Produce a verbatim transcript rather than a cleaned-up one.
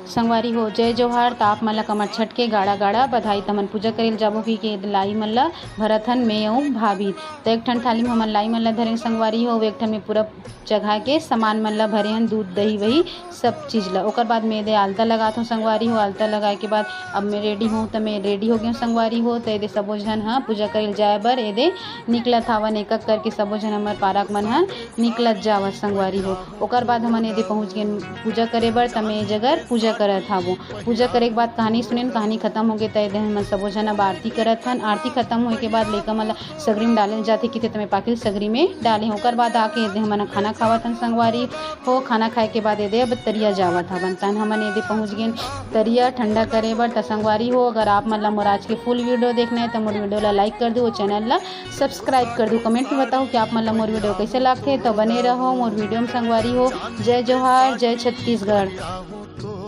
संगवारी हो, जय जोहार। त आप मन ला कमर छठ के गाड़ा गाड़ा बधाई। त हमन पूजा करे ल जाबो कि के लाई मन ला भरत हन, मैं अउ भाभी। त एक ठन थाली में हमन लाई मन ला धरेन संगवारी हो, एक ठन में पूरा जगह के सामान मन ला भरे हन, दूध, दही, वही सब चीज ला। ओकर बाद में एदे आलता लगात हूँ संगवारी हो। आलता लगाए के बाद अब मैं रेडी हूँ, त मैं रेडी हो गई हूँ संगवारी हो। त एदे सबो झन ह पूजा करे ल जाए बर एदे निकलत हावन, एक एक करके सबो झन हमर पारक मन ह निकलत जावत संगवारी हो। ओकर बाद हमन एदे पहुँच गेन पूजा करे बर, त मैं ए जगर पूजा करत हावों। पूजा करे के बाद कहानी सुनेन, कहानी खत्म हो गे, त एदे हमन सबो झन अब आरती करत हन। आरती खत्म होए के बाद लइका मन ला सगरी में डाले जाथे, किथे त मैं पाकिल सगरी में डाले हूँ। ओकर बाद आके एदे हमन खाना खावत हन संगवारी हो। खाना खाए के बाद एदे अब तरिया जावत हवन, तन हमन एदे पहुँच गेन तरिया ठंडा करे बर। त संगवारी हो, अगर आप मन ला मोर आज के फुल वीडियो देखना है त मोर वीडियो ला लाइक कर दू, चैनल ला सब्सक्राइब कर दू। कमेंट में बताओ कि आप मन ला मोर वीडियो कैसे लागथे। तो बने रहो मोर वीडियो में संगवारी हो। जय जोहार, जय छत्तीसगढ़।